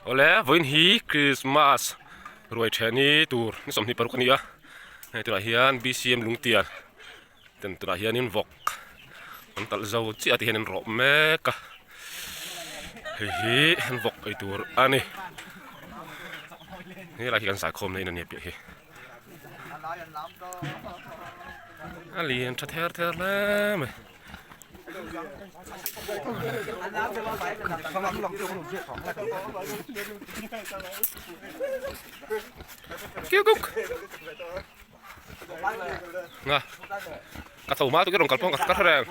Awle vawiin hi Christmas ruai then hi tur ni 26 a ni a hei tunah hian B_C_M lungtian ten tunah hianin vawk an talh zo chiah ti hian an rawh mek a hei hi an vawk ei tur a ni helai hi kan zaikhawm na in a ni a piah hi a lian tha ther ther hle mai. Kêu kuk. Nga. Ka tho ma tu ke rong kalpong ka ka reng.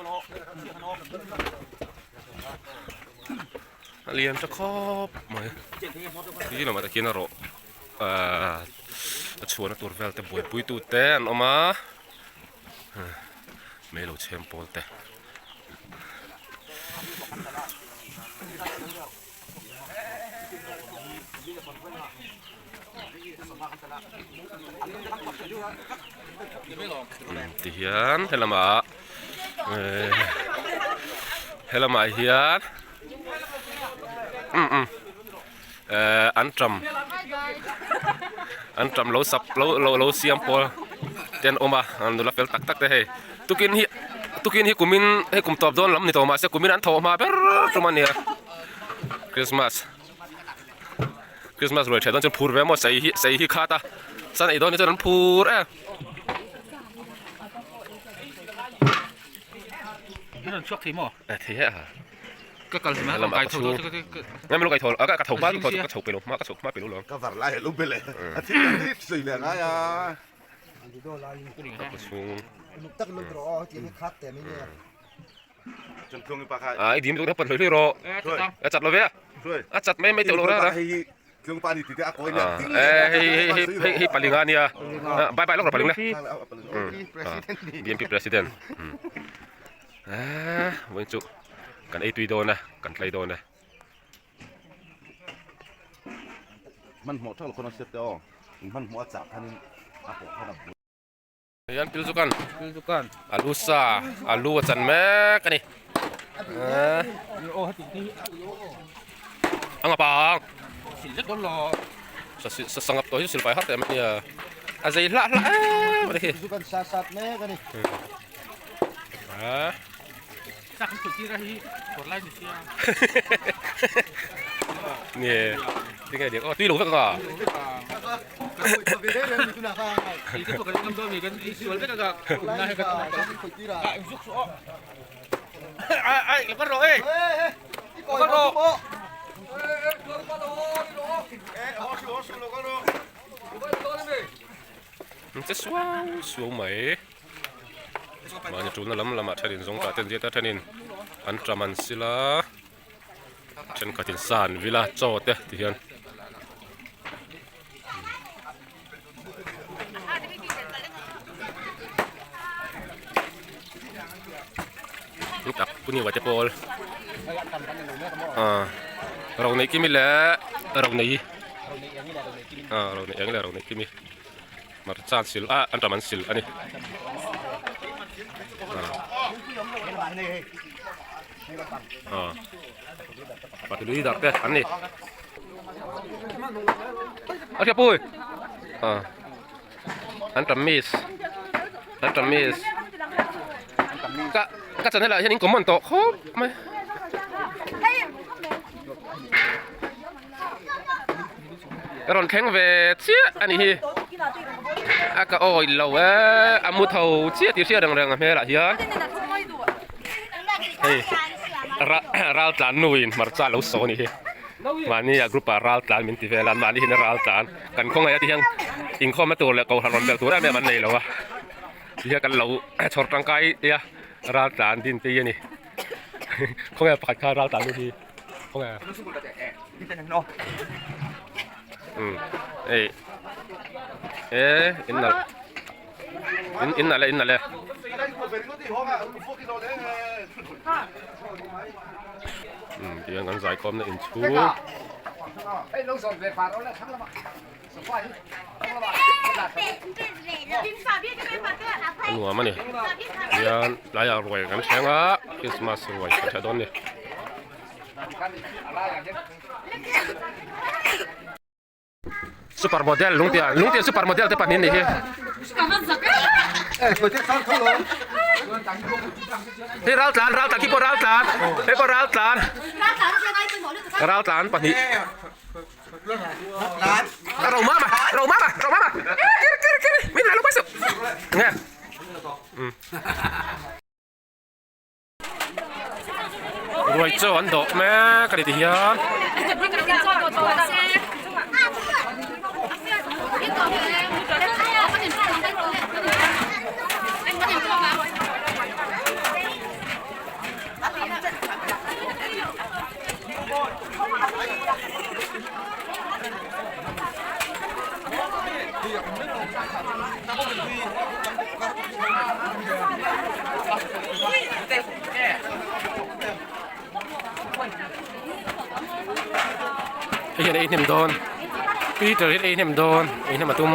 A lian tha khawp mai. Ti lamah takin a rawh a chhuahna tur vel te buaipui tu te an awm a. Mai lo chhem pawl te. Ti hian helamah helamah hian an tam an tam lo sap lo lo lo siam pawl te an awm a an nula fel tak tak te hei tukin hi tukin hi kumin hei kum tawp dawn lam ni tawh mahse kumin an thawh hma ber tum a nia Christmas Christmas ruai ṭheh dawn chuan phur ve maw sei hi sei hi khat a san ei dawn hi chuan an phur em. Thei he a. Ka kal hma Lam kai ka tho chhung. ka Ngai milo kai tho a ka tho hma ka tho pe lo hma ka chho hma pe lo lo. Ka var lai lo bele. A thil kan hi sei le ngai a. Ka chhung. Tak lo ro ti ni khat te mi ne. Chum tlung i pa kha. A i dim tu na pan hloi hloi ro. A chat lo ve a. A chat mai mai teuh lo ra ra. Hei tlung pa ni ti te a koi le. Eh hei hei hei hei palinga nia. Bye bye lok ro paling le. BMP president. Eh vawiin chu kan ei tui dawn a kan tlai dawn e. Hmanhmawh thak lo khawn a hriat te aw hmanhmawh a chah khanin a pawh khan a bul. Hian pil chu kan pil chu kan alu sa alu a chan mek a ni eh a nga pang sil zet dawn lo sa sa sangap tawh hi chu silfai har teh mai a nia a zei hlah hlah em a ni khi. Pil chu kan sa sat mek a ni. Ah. Sak an khulh tir a hi kawr lai ni sia. Nge tinge dik aw tui lo vek a. Ai ai lo kan ro e. Lo kan ro. Che suau suau mai. Mahni tulna lam lamah thenin zawng tah te an ziat a thenin an ṭam an sil a thenkhatin sa an vil a chaw te ti hian. Tak puni wate pawl ah ro nei kimi leh ro nei ah ro nei eng leh ro nei kimi. Hmarcha an sil a an ram an sil a ni ah party leader te an ni a hria pui ah an tam miss an tam miss ka ka channel ah hian in comment tawh khawp mai. Ka rawn thleng ve chiah a nih hi a ka awih lo e a mu tho chiah tih hriat ang reng a hmelah hian hei ral tlan nu in hmarcha a lo sawi a nih hi mahni ah group ah ral tlan min ti vel a mahni hian ral tlan kan khawngaih a ti hian inkhawmna tur leh kohhran rawn belh tur em em an nei lo a tihian kan lo chhawr tangkai tia ral tlan din te hi a ni khawngaih pakhat kha ral tlan nu hi. Hei e in nalh in in nalh e in nalh e umm tihian kan zaikhawm na inchhung a nuam a ni tihian tlaiah ruai kan thleng a Christmas ruai kan ṭheh dawn a ni. Super model lungtian lungtian super model te pahnih an nih hi. Hei ral tlan ral tlan khi pawh ral tlan hei pawh ral tlan ral tlan pahnih. Ro mama ro mama ro mama kiri kiri kiri min la lo pai suh. Nge. Ruai chaw an dawh mek a ni ti hian. Hei hian ei hnem dawn Peter hian ei hnem dawn ei hnem a tum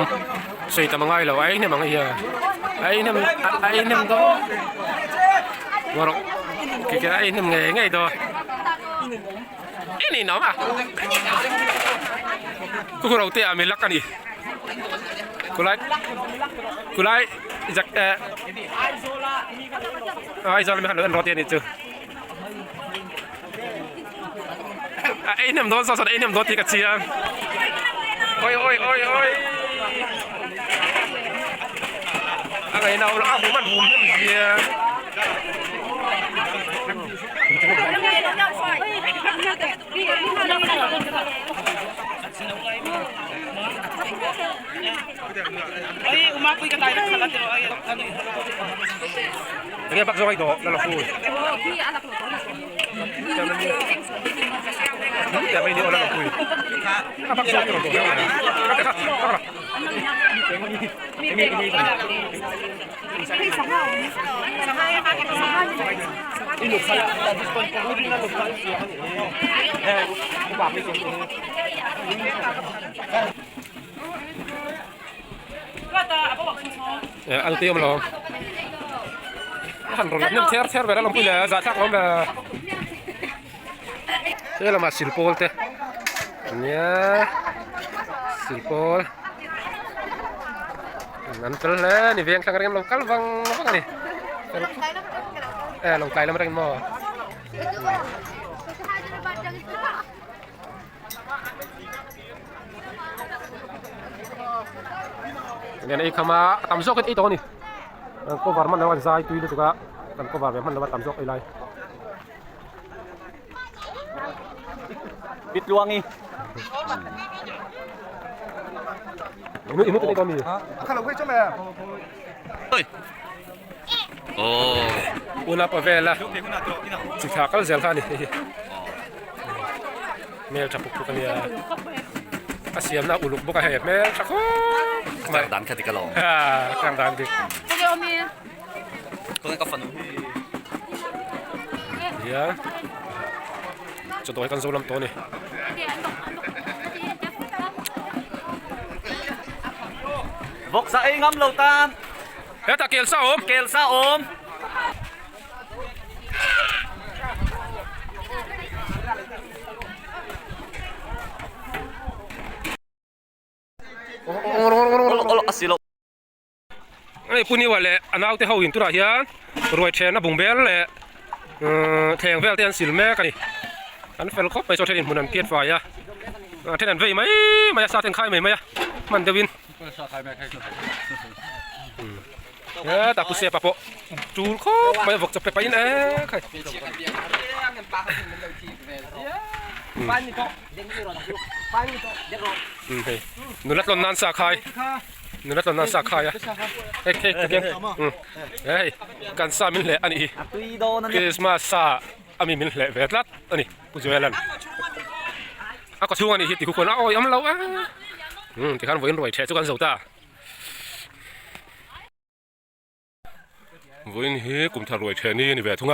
sawi tam a ngai lo a ei hnem ang hei hian a ei hnem a ei hnem dawn ngaw rawh khi khian a ei hnem ngei ngei dawn i ninawm a khu ro te ah mi lak a ni khulai khulai jak eh Aizawl ami khan lo en rawh tih a nih chu a ei hnem dawn saw sawn ei hnem dawn tih ka chiang oi oi oi oi a ngaihna a awm lo a hum a hum hnem zia. Enge bak zawk ai dawh la la hui. Te mai ni ola la hui. A bak zawk ro dawh la. Ka ka ka. An ti awm lo han rawn hnem ther ther vel a lawmpui le zah thlak awm le he lamah silpawl te nia silpawl an fel hle a ni veng thlang reng lo kal vang vang a ni e lo tlai lam reng maw. Lian ei kham a a tam zawk in ei tawh a ni an cover hman lo an zai tui lutuk a kan cover ve hman lo a tam zawk ei lai. Pitluangi. Inu inu te mi. Oi. Oh. Una pa vela. Chi thla kal zel kha ni. Hmel tha puk puk ania a siamna uluk bawk a hei hmel tha khawp mai Chang dan kha dik alawm. Ha chang dan dik. Khawnge ka fanu hi. Nia chawdawh hi kan zo lam tawh a ni. Vawksa ei ngam lo tan. Hetah kel sa awm. Kel sa awm. Hei Puniwa leh a naute ho in turah hian ruai thehna bungbel leh thleng vel te an sil mek a ni an fel khawp mai saw then in hmun an phiat fai a then an vei mai mai a sa ten khai mai mai a hman deuhin. Hetah pu Sepa pawh tul khawp mai a vawk chawp pe pahin e khai. Hei nula tlawn nan sa khai nula tlawn nan sa khai a hei hei hei kan sa min hleh a nih hi Christmas sa ami min hleh ve tlat a ni Pu Joel-a'n a kaw chhung a nih hi ti khu khuan a awi awm lo a tikhan vawiin ruai ṭheh chu kan zo ta. Vawiin hi kum thar ruai ṭheh ni a ni ve thung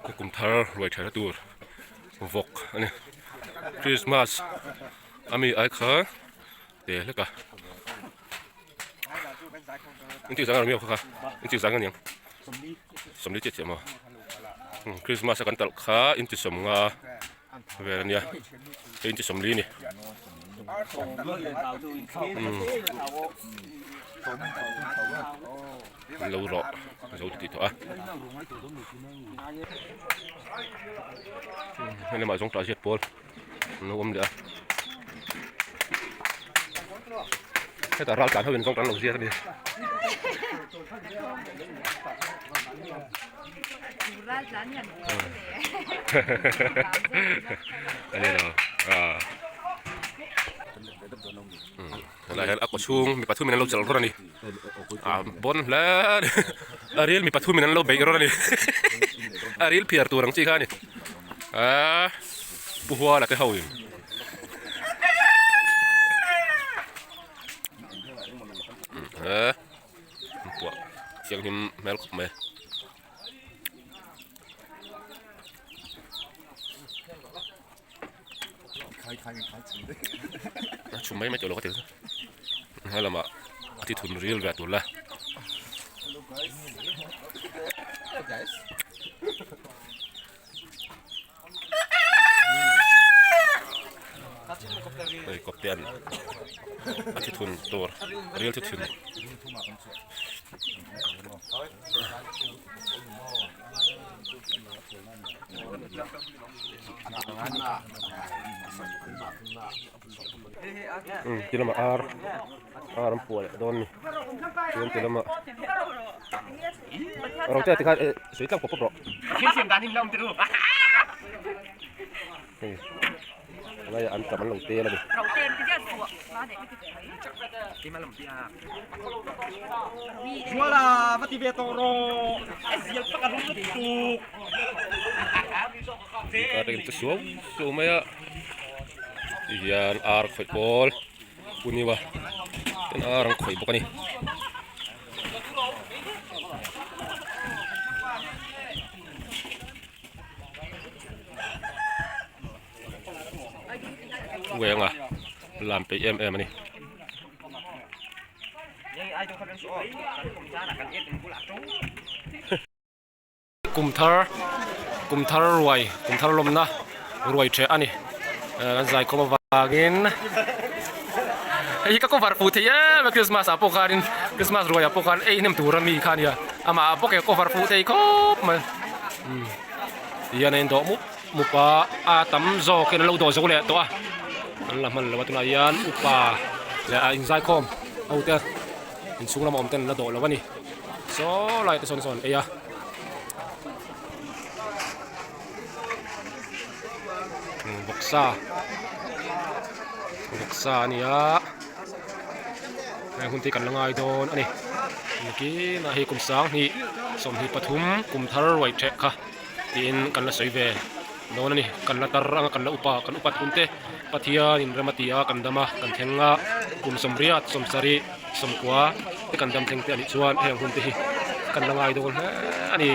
a kum thar ruai ṭhehna tur vawk a ni Christmas ami ai kha te hlek a in tih zang a kha in tih zang a niang sawmli chiah chiah maw Christmas a kan talh kha in ti sawm nga. vel ania hei inchi 40 a ni umm lo rawh zo tih tawh a hei lamah zawng tah ziat pawl an lo awm leh a hetah ral tlan ho in zawng tah an lo ziak a ni. Helai hian a kaw chhung mi pathumin an lo chelh rawt a ni a bawn hle a ni a ril mi pathumin an lo beih rawt a ni a ril phiar tur ang chi kha a ni aaa pu huala te ho in. Puah thianghlim hmel khawp mai. A chhum mai mai tawh lo ka ti hma lamah a ti thun ril ve tur la. Hei kawp te an a thi thun tur ril thi thun. Ti lamah ar ar an puah leh dawn a ni chuan ti lamah ro te tikhan eh sawi tlang pawp pawp rawh hei helai ah an tam an lo tel a ni. Ka ring chu suau suau mai a ti hian ar khawih pawl puniwa ten ar an khawih bawk a ni. Uenga lam peih em em a ni. Kum thar kum thar ruai kum thar lawmna ruai ṭheh a ni kan zaikhawm avangin hei hi ka cover fuh thei em a Christmas ah pawh khanin Christmas ruai ah pawh khan ei hnem tur ami kha ania amah ah bawk e cover fuh thei khawp mai umm tihian a indawh mup mup a a tam zawk in an lo dawh zo leh tawh a an la hman lo a tunah hian upa leh a inzaikhawm ho te inchhung lama awm ten an la dawh lo a ni. Saw lai te sawn sawn ei a. Vawksa vawksa a ni a heng hun te hi kan la ngai dawn a ni engkim ah hei kum 20 23 kum thar ruai theh kha tiin kan la sawi ve dawn a ni kan la tar anga kan la upa kan upat hun te Pathian in rem a ti a kan dam a kan thleng a kum 80 70 sawmkua te kan dam thleng te anih chuan heng hun te hi kan la ngai dawn hle a ni.